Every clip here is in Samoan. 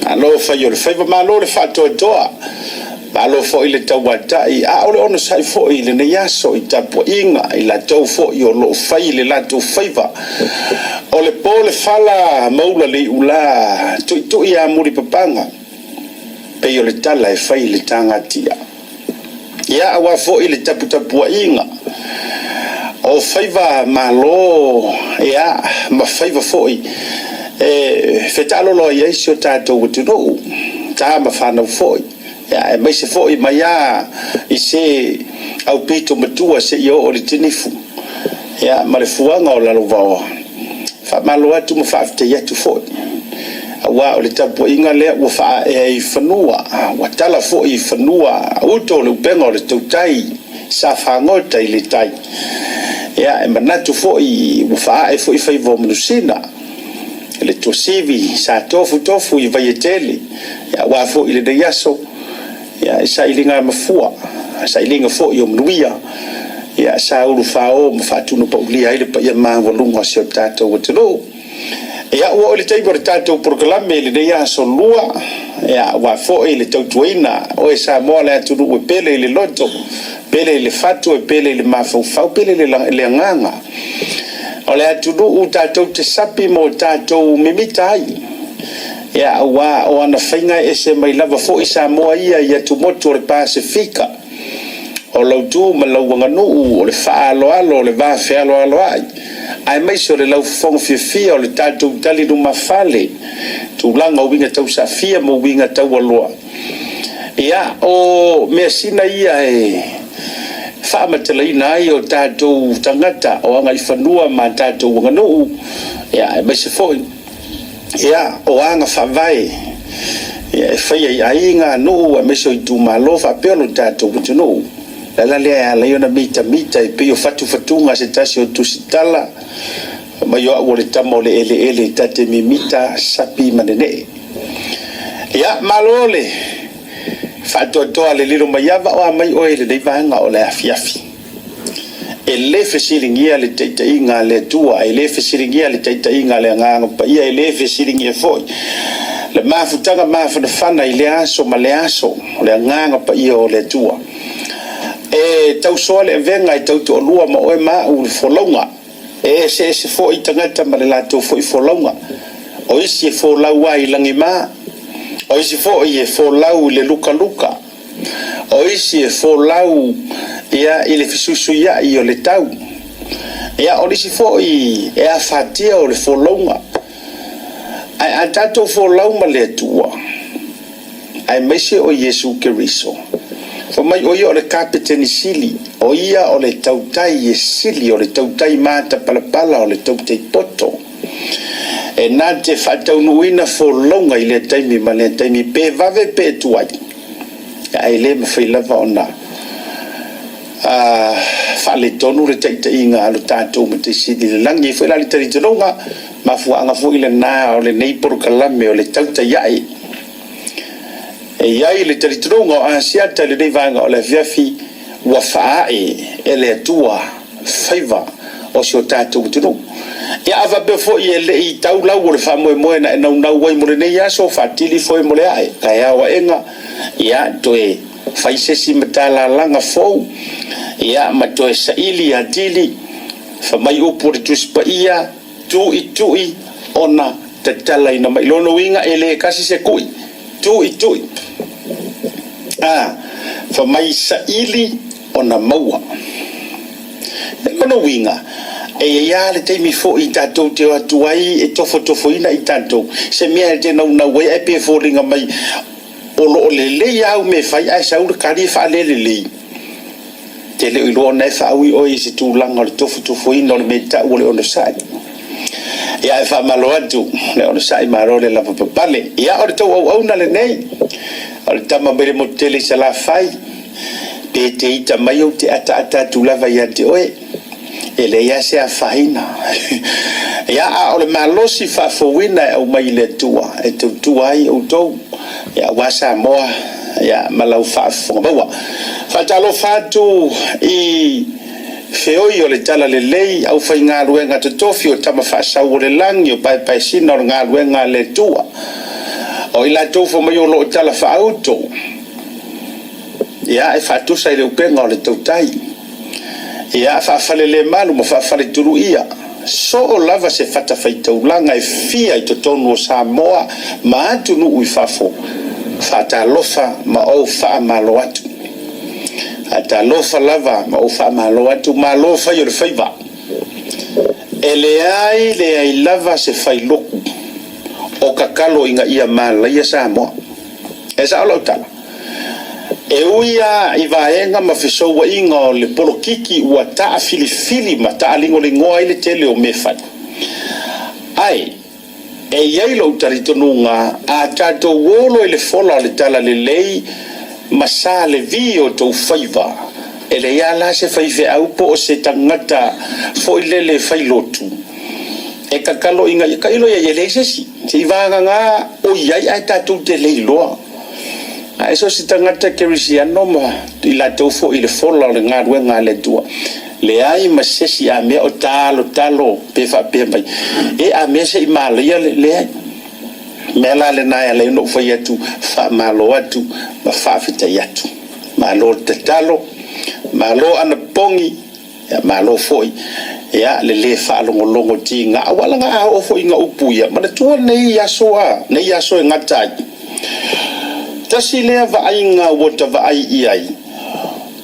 Malo fai o le faiva, malo le faatoatoa, malo foi le tauatai, a o le onosai foi i lenei aso i tapuaiga i latou foi o lo o fai le latou faiva. O le po le fala maula le iula, tuitui a mulipapaga, pei o le tala e fai i le tagatia. Ia, aua foi le taputapuaiga o faiva malo, ia, ma faiva foi e fetaalolo ai ai si o tatou atunuu, ta ma fanau foi, ia, aemaise foi mai lava i se aupito matua seia oo i le tinifu, ia, ma le fuaga o Lalovaoa. Faamalo atu ma faafetai atu foi, aua o le tapuaiga lea ua faaea i fanua, ua tala foi i fanua uto o le upega o le tautai sa fagota i le tai. Ia, e manatu foi ua faaee foi faiva o Manusina, le tuasivi sa tofutofu i Vaietele, ia, aua foi lenei aso, Ia, i sailiga mafua, sailiga foi o manuia, ia, sa ulufao ma faatunapaulia ai le paia maualuga o si o tatou atunuu. Ia, ua oo i le taimi o le tatou polokalame i lenei aso lua, ia, aua foi le tautuaina oe Samoa le atunuu e pele i le loto, pele i le fatu, e pele i le mafaufau, pele i le agaga. O le atunuu tatou te sapi mo tatou mimita ai. Ia, aua o ana faiga e ese mai lava foi Samoa ia i atumotu o le Pasefika. O lau tu ma lau aganuu, o le faaaloalo, o le va fealoaloai, aemaise o le laufofoga fiafia o le tatou tali lumafale, tulaga o uiga tausaafia ma uiga taualoa. Ia, o measina ia e faamatalaina ai o tatou tagata o agaifanua ma tatou aganuu, ia, aemaise foi Ia, o aga faavae ia e faia i aiga, nuu aemaise o itumalo faapea lo tatou atunuu. O le ala lea e ala ai ona mitamita e pei o fatufatuga a se tasi o tusitala, fai mai o au o le tama o le eleele ta te mimita, sapi ma nenee. Ia, malo le faatoatoa le Lilomaiava o a mai oe i lenei vaega o le afiafi. E le fesiligia le taitaiga a le Atua, e le fesiligia le taitaiga a le Agaga Paia, e le fesiligia foi le mafutaga mafanafana i lea aso ma lea aso, o le Agaga Paia o le Atua. E tausoa le avega e tautoalua ma oe ma au le folauga. E eseese foi tagata ma le latou foi folauga. O isi e folau lava i lagima, o isi foi e folau i le lukaluka. O isi e folau ia i le fesuisuiai o le tau. Ia, o nisi foi e afatia o le folauga. Ae a tatou folau ma le Atua, aemaise o Iesu Keriso, fai mai o Ia o le Kapeteni Sili, o Ia o le Tautai e Sili, o le Tautai Matapalapala, o le Tautai Poto, e na te faataunuuina folauga i lea taimi ma lea taimi, pe vave pe tuai, ae le mafai lava ona faaletonu le taitaiga a lo tatou Matai Sili i le lagi. E i ai foi la le talitonuga, mafuaaga foi lena o lenei polokalame o le tautai ae. E i ai le talitonuga o Asiata i lenei vaega o le afiafi ua faaee e le Atua faiva o si o tatou atunuu. Ia a faapea foi e le i tau lau o le faamoemoe na e naunau ai mo lenei aso, faatili foe mo le ae, taeao aega, ia toe fai se isi matalalaga fou, ia ma toe saili atili, fai mai upu o le Tusi Paia, Tuitui ona tatalaina mai. Lona uiga e le kasi se kui. Tuitui. A, fai mai saili ona maua. Lona uiga, e i ai lava le taimi foi tatou te o atu ai e tofotofoina i tatou se mea e te naunau ai ae pei e foliga mai o lo o lelei lava au mea e fai ae sau le kali e faalelelei. Te le o iloa ona e faaui oe i se tulaga o le tofotofoina o le mea tau o le onosai. Ia e faamalo atu le onosai malo le lavapapale. Ia o le tou auauna lenei, o le tama mai le motu tele i Salafai, pe te ita mai ou te ataata atu lava ia te oe, e leai lava se afaina. Ia a o le malosi faafouina e aumai i le Atua e tautua ai outou, ia aua Samoa ia ma lau faafofoga maua. Faatalofa atu i feoi o le Talalelei, aufaigaluega totofi o Tama Faasau o le Lagi, o paepaesina o le galuega a le Atua. O i latou fai mai o lo o tala faaauto, ia, e faatusa i le upega o le tautai, ia, faafalelemalu ma faafaletuluia, soo lava se fatafaitaulaga e fia i totonu o Samoa ma atunuu i fafo, faatalofa ma ou faamalo atu. Faatalofa lava ma ou faamalo atu, malo fai o le faiva. E leai leai lava se failoku o kakalo ina ia malaia Samoa. E sao lau tala? E ui lava i vaega ma fesouaiga o le polokiki ua taafilifili ma taaligoligoa ai le tele o mea fai, ae e i ai lou talitonuga a tatou olo i le fola o le talalelei ma sa levi o tou faiva, e leai lava la se faifeau po o se tagata foi lele failotu e kakalo ina ia tailo i ai, e leai se isi, se i vagana o i ai ae tatou te le iloa. Ae so o se tagata kerisiano ma i latou foi i le fola o le galuega a le Atua, leai ma se isi a mea o talotalo pe faapea mai, E a mea se i malaia le, leai. Mea la lena e ala ai ona ou fai atu, faamalo atu ma faafetai atu. Malo le tatalo, malo anapogi. Ia malo foi ia le le faalogologo tiga aua laga a oo foi ina upu ia manatua nei aso a nei aso e gata ai. Tasi lea vaaiga ua ta vaai i ai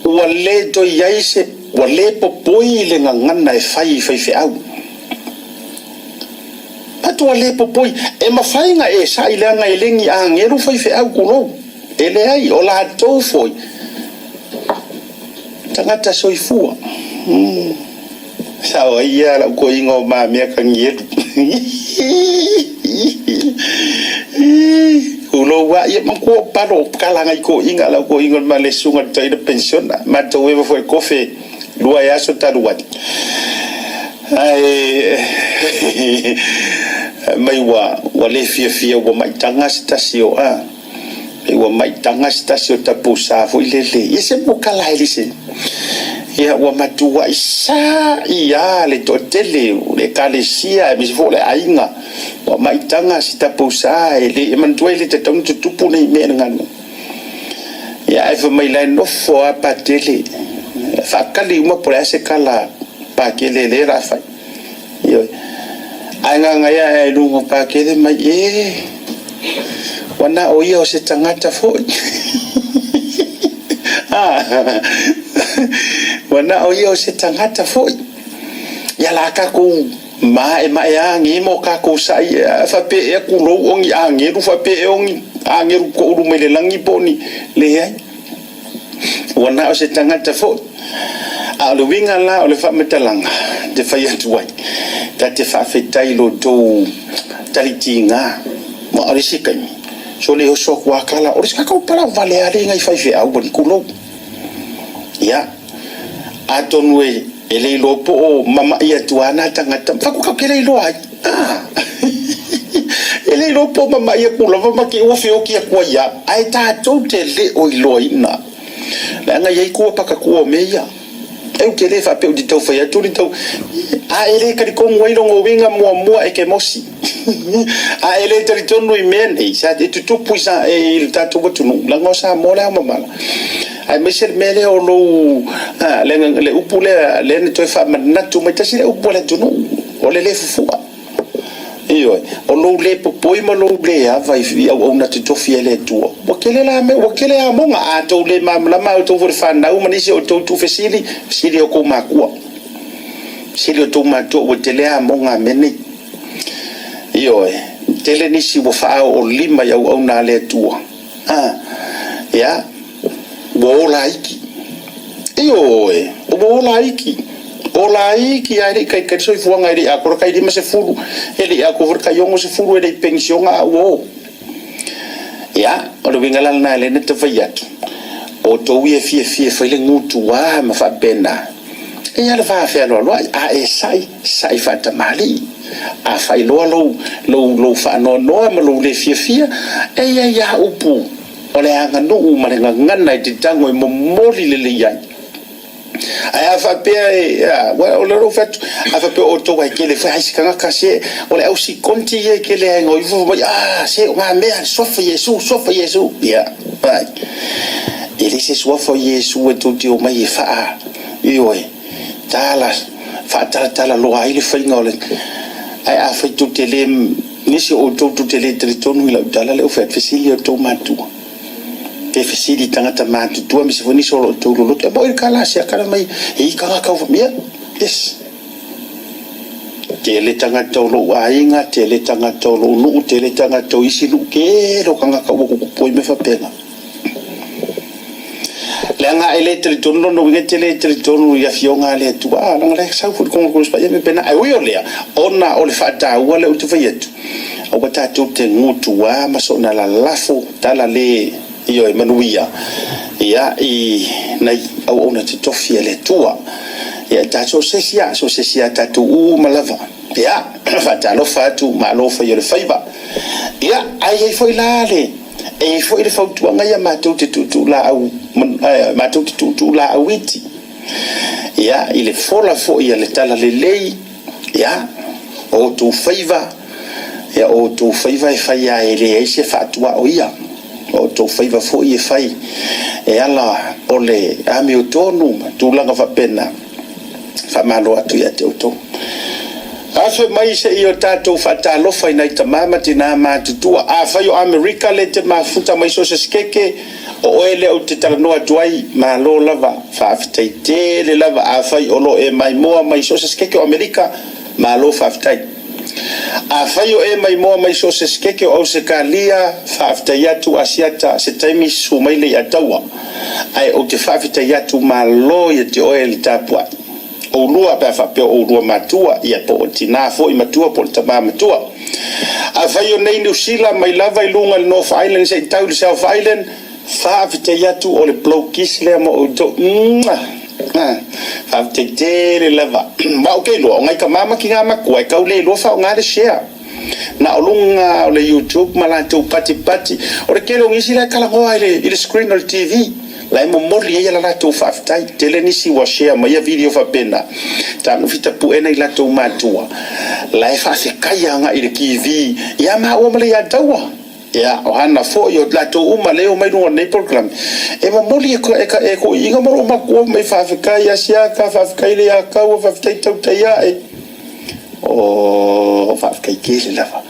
ua le toe i ai se ua le popoi le gagana e fai i faifeau. Matua le popoi e mafai na e sa'i leaga e le ni agelu faifeau tulou. E leai o latou foi Tagata soifua. Sao ai ia lau toeaina o mamea kanielu. Tulou a ia manatua o palo kala ngai toeaina lau toeaina o le malesuga le toeaina pensiona. Matou eva foi kofe lua e aso talu ai. Ae mai ua ua le fiafia ua maitaga se tasi o a. Pei ua maitaga se tasi o tapusa foi lele, ia se mokala e lise. Ia ua matuai sa'i lava le toatele o le ekalesia aemaise foi o le aiga. Ua maitaga si tapusa e le manatua e le tatau ona tutupu nei mea i le galuega. Ia ae fai mai la e nofo lava Patele, faatali uma po o le a se tala Patele lea o le a fai. Ioe. Ae gagae ae i luga o Pakele mai, e, ua na o ia o se tagata foi. Ua na o ia o se tagata foi. Ia la takou maemaeagi ma o takou sa'i faapea ea kulou o ni agelu, faapea ea o ni agelu toulu mai le lagi po o ni, leai. Ua na o se tagata foi. A o le uiga la o le faamatalaga te fai atu ai, ta te faafetai i lo outou talitiga. Aua o le isi taimi, sole oso atu a tala, o le isi tatou palau vale a le nai faifeau ma ni kulou. Ia, atonu e e le iloa po o mama'i atu a na tagata, faku tatou te le iloa ai. Ah, e le iloa po o mama'i atu lava ma te ua feoti atu ai a, ae tatou te le o iloaina. Leaga e i ai tua pakatua o mea ia. E ou te le faapea ou te tau fai atu le tau, a e le talitonu ai lona uiga muamua e te mosi. A e le talitonu i mea nei, sa e tutupu i, sa, i le tatou atunuu, leaga o Samoa le ao mamala. Aemaise le mea lea o lou, a, le, le upu lea, lea na toe faamanatu mai, tasi lea upu a le atunuu, o le le fufu'a. Ioe, o lou le popoi ma lou le ava i auauna totofi a le Atua. Ua tele la mea, ua tele amoga. A outou le malamalama, a outou foi le fanau ma nisi o outou tuufesili, fesili i outou makua. Fesili i outou matua, ua tele amoga a mea nei. Ioe, tele nisi ua faaoolima i auauna a le Atua. A, ia, ua ola iki. Ioe, ua ola iki. Ola iki a e le i taitai le soifuaga, e le i atoa le tai 50, e le i atoa foi le tai 60, e le i penisiona a ua o. Ia, o le uiga la lena e lea na tafai atu, o outou ia e fiafia e fai le gutuā ma faapena, e i ai le va fealoaloai, a e sa'i, sa'i faatamalii. A faailoa lou, lou, lou faanoanoa ma lou le fiafia, e i ai lava upu o le aganuu ma le gagana e te tago e momoli lelei ai. Ae a faapea e, a, ua, o le lou fai atu, a faapea o outou ai kele fai si tagata se, o le au sikonti ia e kele ai ngoi fo mai, ah, se o ngā mea, suafa Iesu, suafa Iesu. Ia, ai. E le se suafa o Iesu e tou te omai e faa, ioe, tala, faatalatala loa ai le faiga o le, ae a fai tou te le, nisi o outou tou te le talitonu i lau tala lea ua fai atu, fesili outou matua. Pe fesili i tagata matutua aemaise foi nisi o lo outou loloto. E moi le kala sia kala mai e i tagata ua mia. Yes. Tele tagata o lou aiga, tele tagata o lou nuu, tele tagata o isi nuu, tele o tagata ua kukupu ai mea faapena. Leaga e le talitonu lona uiga e te le talitonu i afioga a le Atua. Ah, leaga lea sau foi le Kongolo Paia me pena. Ae ui o lea, ona o le faataua lea ou te fai atu, Aua tatou te gutuā ma soona lalafo tala le ioe manuia ia i nai auauna totofi a le Atua. Ia e tatou se isi a, so se isi a tatou uma lava. Ia, faatalofa atu, malo fai o le faiva. Ia, ae i ai foi la le, e i ai foi le fautuaga ia matou te tuutuu laau, matou te tuutuu laau iti. Ia, i le fola foi a le talalelei, Ia, o outou faiva, ia o outou faiva e fai a e leai se faatuao ia. O outou faiva foi e fai e ala o le amiotonu ma tulaga faapena. Faamalo atu ia te outou. Afe mai se i o tatou faatalofa i nai tama ma tinā matutua. Afai o Amerika le te mafuta mai so o se sikeke, O oe lea ou te talanoa atu ai, malo lava, faafetai tele lava, afai o lo o e maimoa mai so o se sikeke o Amerika, malo faafetai. Afai o e maimoa mai so o se sikeke o Ausekalia, faafetai atu Asiata, se taimi susu mai le Iataua, ae ou te faafetai atu malo ia te oe le tapuai. Oulua pe a faapea o oulua matua, ia po o le tinā foi matua po o le tamā matua. Afai o nei Niu Sila mai lava i luga i le North Island se i tau i le South Island, faafetai atu o le blow kiss lea mo outou. Mwah! Faafetai tele lava. Ma ou te iloa, o ngai tamā ma tinā matua e tau le iloa faaaoga le share. Na o luga o le YouTube ma latou patipati. O le tele o nisi la e talanoa i le screen o le TV. La e momoli ai la latou faafetai. Tele nisi ua share mai ia video faapena. Tagofi tapue nai latou matua. La e faafetai agai i le TV ia maua ma le ia taua. Ia, o hana foi o latou uma lea e omai luga o lenei polokalame, e momoli e e toeaiina ma lou matua mai faafetai Asiata, faafetai le ia taua, faafetai tautai ae. Oh, faafetai tele lava.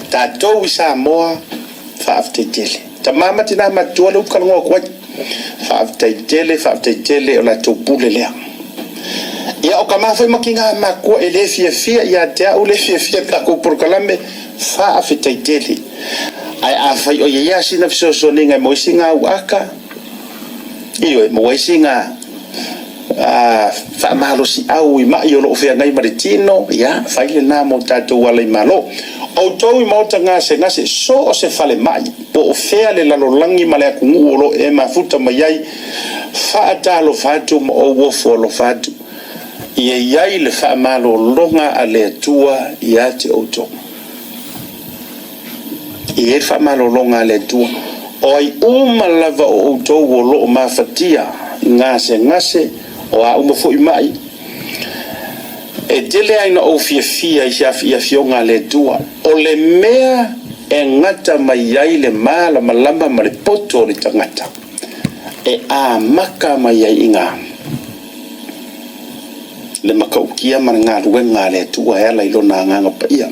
Tatou i Samoa, faafetai tele. Tama ma tina matutua lea ou te talanoa atu ai. Faafetai tele, faafetai tele o latou pule lea. Ia, o tama foi ma tina matua e le fiafia ia te au, le fiafia i le tatou polokalame, faafetai tele. Ae afai o i ai lava sina fesoasoaniga e maua ai sina au aka, ioe, maua ai sina faamalosiau i mai o lo o feagai ma le tino, ia, fai lena mo tatou ala i Malo. Outou i maota gasegase, so o se falemai, po o fea le lalolagi ma le atunuu o lo o e mafuta mai ai, faatalofa atu ma ou ofo alofa atu, ia i ai le faamalologa a le Atua ia te outou. E i ai le faamalologa a le Atua, o ai uma lava o outou o lo o mafatia i gasegase, o a uma foi mai, e tele ai na ou fiafia i se i afioga a le Atua, o le mea e gata mai ai le malamalama ma le poto o le tagata, e amata mai ai i ina le matautia ma le galuega a le Atua e ala i Lona Agaga Paia.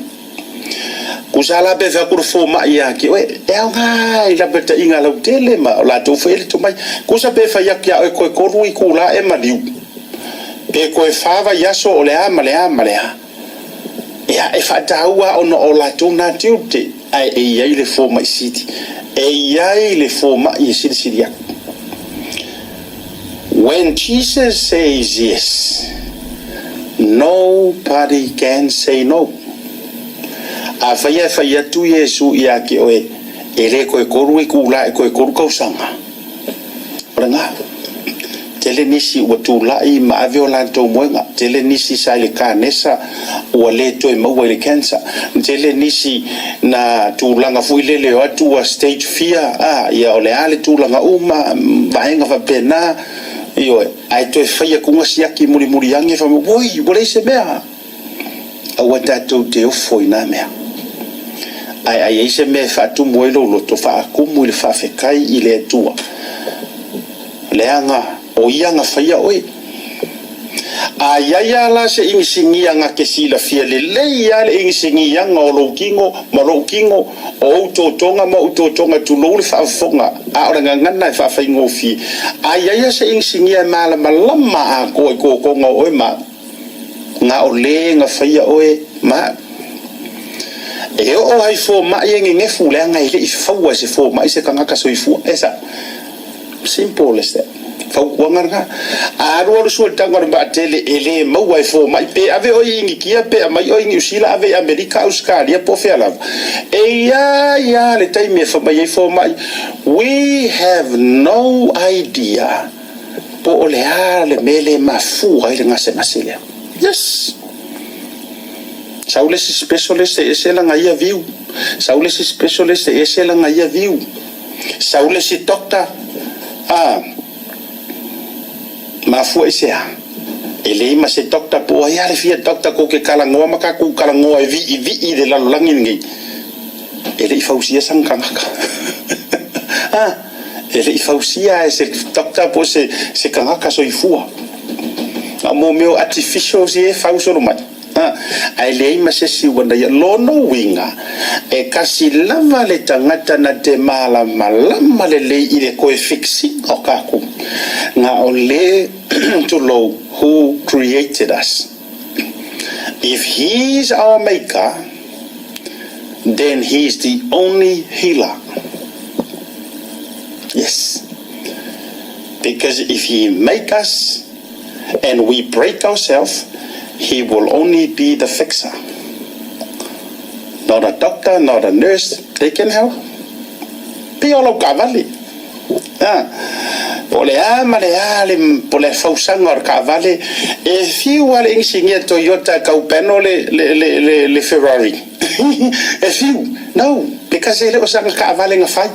Kusa la pe fai atu le fomai ia te oe, e aoga i lapataiga lautele ma o latou foi e le tomai. Kusa pe fai atu ia oe toe 3 itula e maliu, pe toe 4 vaiaso o le a ma le a ma le a. Ia, e faataua ona o latou na tiute, ae e i ai le fomai sili. E i ai le fomai e silisili atu. When Jesus says yes, nobody can say no. Afai e fai atu Iesu ia te oe, e le toe 3 itula e toe 3 tausaga. O lena. Tele nisi ua tulai ma ave o latou moega. Tele nisi sa i le kanesa ua le toe maua i le cancer. Tele nisi na tulaga foi lele o atu ua stage fia, a, ia o le a le tulaga uma, vaega faapena. Ioe, ae toe fai atu ga siaki mulimuli age fai mai, Oi, ua leai se mea. Aua tatou te ofo i na mea. Ae a i ai se mea e faatumu ai lou loto, faatumu i le faafetai i le Atua, leaga o Ia na faia oe. A i ai lava la se inisinia na te silafia lelei lava le inisiniaga o lou tino ma lou tino, o ou totoga ma ou totoga, tulou le faafofoga, a o le gagana e faafaigofie, a i ai lava se inisinia e malamalama atoa i totoga o oe ma au, na o le na faia oe ma au. E oo lava i fomai e nenefu leaga e le i faua e se fomai se tagata soifua. E sao? Simple as that. Fautuaga lena. A alu alu sua i le taga o le vaatele e le maua e fomai, pe ave oe i Initia, pe aumai oe i Niu Sila, ave i Amerika, Ausetalia po o fea lava, e i ai lava le taimi e fai mai ai fomai, We have no idea po o le a le mea le mafua ai le gasegase lea. Yes! Sau le isi specialist e ese lana ia view. Sau le isi specialist e ese lana ia view. Sau le isi doctor, a mafua i se a? E leai ma se doctor po o ai a le fia doctor kou ke talanoa ma tatou talanoa e viivii i le lalolagi lenei. E le i fausia sana tagata. A, e le i fausia e se doctor po o se se tagata soifua. A o mea o artificials ia e fau solo mai. Ae leai ma se isi ua naia. Lona uiga, e kasi lava le tagata na te malamalama lelei i le toe fixing o tatou, na o le, tulou, who created us. If he is our maker, then he is the only healer. Yes. Because if he make us, and we break ourself, he will only be the fixer. Not a doctor, not a nurse, they can help. Pei o lau taavale. A, po o le a ma le a le, po o le fausaga o le taavale, e fiu lava le inisinia Toyota e tau peno le, le, le, le, le Ferrari. E fiu. No, because e le o sana taavale na fai.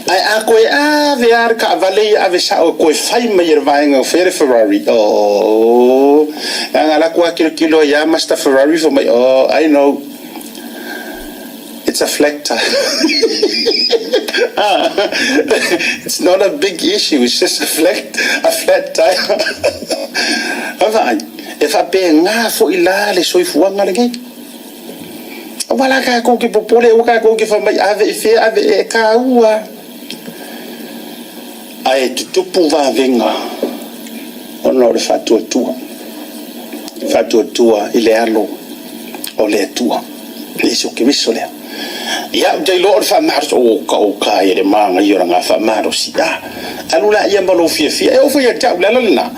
Ae a toe ave lava le taavale ia ave sao e toe fai mai e le vaega o fea le Ferrari, oh, leaga alu atu lava tilotilo ai lava Master Ferrari fai mai, oh, I know, it's a flat tire. It's not a big issue, it's just a flat, a flat tire. Vaai, e faapena foi la le soifuaga lenei. Aua la tatou te popole, aua tatou te fai mai ave i fea, ave e taua. Ae tutupu vavega ona o le faatuatua, faatuatua i le alo o le Atua, Iesu Keriso lea. Ia, ou te iloa o le faamalosi, o ka o ka e le manaia o lana faamalosi. A, alu laia ma lou fiafia. E oo foi ia te au, o le ala lena,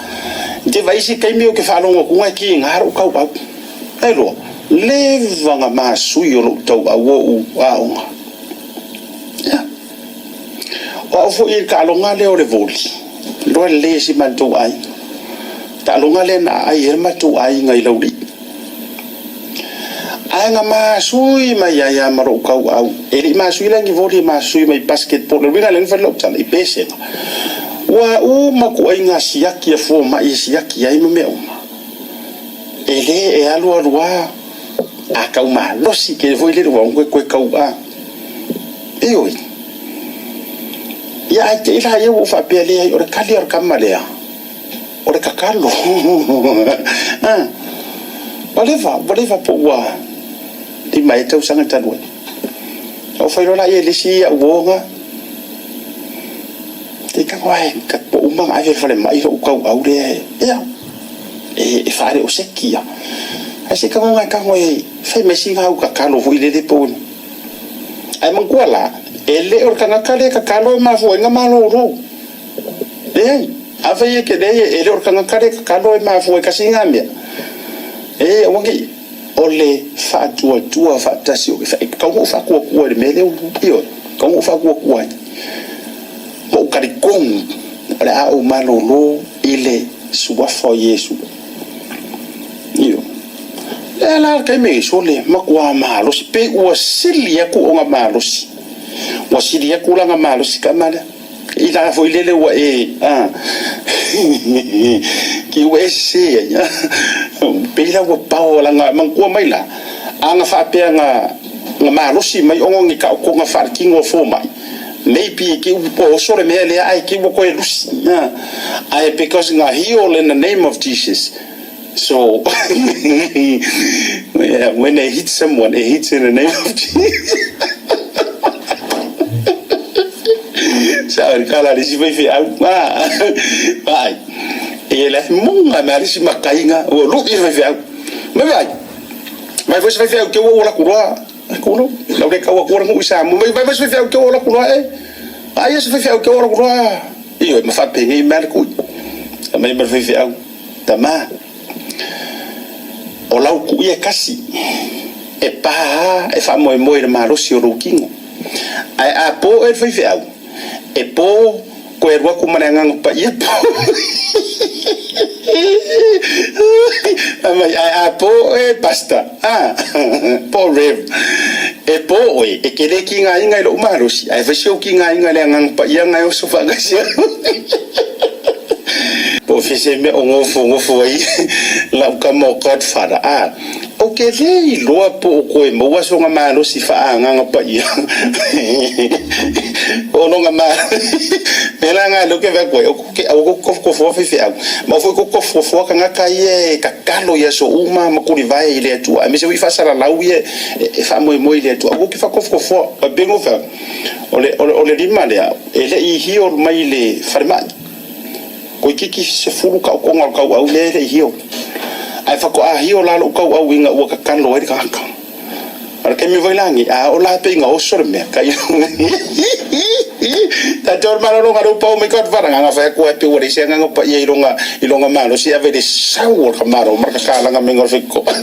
te vaai isi taimi ou te faalogo atu e kiga lou tauau. Ae loa, leva na masui o lou tauau ou aoga. Ia. O au foi i le taaloga lea o le voli, iloa lelei e si matou aiga. Taaloga lea na aai ai le matou aiga i Laulii. Ae na masui mai ai lava ma lou tauau. E le i masui la ni voli, e masui mai basketball. O le uiga lea na fai lau tala i pesega. Ua uma ituaiga siaki a fomai e siaki ai ma mea uma. E lē e alu alu a, a tau malosi ke foi lele ua koe koe kau a. Ioe. Ia ae te i la ia ua ou faapea leai o le kali a le kama lea, o le kakalo. A, ua leva, ua leva po ua lima ea tausaga talu ai. Na ou fai loa laia i le isi au uo Te tago ae ka po uma na ave i le falemai lou tauau lea e, ia, e faaleoseki ia. Ae se tago na tago e fai mai sina au tatalo foi lele po o. Ae manatua la, e le o le tagata lea e tatalo e mafua ai na malolo. Leai, afai e te leai e le o le tagata lea e tatalo e mafua ai kasi na mea. E aua ne i o le faatuatua faatasi o e tatau ona ou faatuatua i le mea lea ua, ioe, tatau ona ou faatuatua ai. Ma ou talitonu o le a ou malolo i le suafa o Iesu. Ioe. Lea la le taimi e sole, matua malosi, pei ua sili atu ona malosi. Ua sili atu lana malosi tama lea. I la foi lele ua e a ki ua e sese ai a pei la ua pao laga manatua mai la a ga faapea ga ga malosi mai ona o ni taotoga faaletino a fomai maybe ki ua oso le mea lea ae ki ua toe lusi a ae because ga heal in the name of Jesus so yeah, when they hit someone it hits in the name of Jesus. Sa o le kala le si faifeau a vaai e le munga ma le si makaiga ua lu'i le faifeau mai vaai mai foi se faifeau ke ua ua laku loa kulo lau le kau atu nuu i Samoa mai vai se faifeau ke ua laku loa e ai se faifeau ke ua laku loa ioe ma faapenei mea le kui mai ma le faifeau tama o lau kui e kasi e pā e faamoemoe i le malosi o lou tino. Ae a po oe i le faifeau, e po koe alu atu ma le Agaga Paia po. Fai mai, ae a po oe Pastor, a, po Rev, e po oe, e te le tigaina i lou malosi, ae fai si ou tigaina i le Agaga Paia na e oso faatasi au. Po o fea se mea o nofonofo ai lau tama o Godfather, a. Ou te le iloa po o toe maua sona malosi faaagaga paia o lona malosi. Mea la lena lea ou te vaai atu ai, aua tou te tofotofoa faifeau, ma aua foi tou te tofotofoa tagata ia e tatalo i aso uma ma tulivae i le Atua, aemaise foi faasalalau ia e faamoemoe i le Atua. Aua tou te faatofotofoa. Aua pei ona ou fai atu, o le lima lea e le i heal mai i le falemai. Toeitiiti 10 taotoga o le tauau lea e le i hio. Ae faatoa hio la lou tauau ina ua tatalo ai le tagata. O le taimi foi la nei, a oo la pei ina oso le mea, kai Tatou le malologa lea ua pau mai Godfather, na ona fai atu lava pei ua leai se agaga paia i lona, i lona malosi, e ave i le sau o le tamaloa ma le tatalaga maiga o le faitotoa.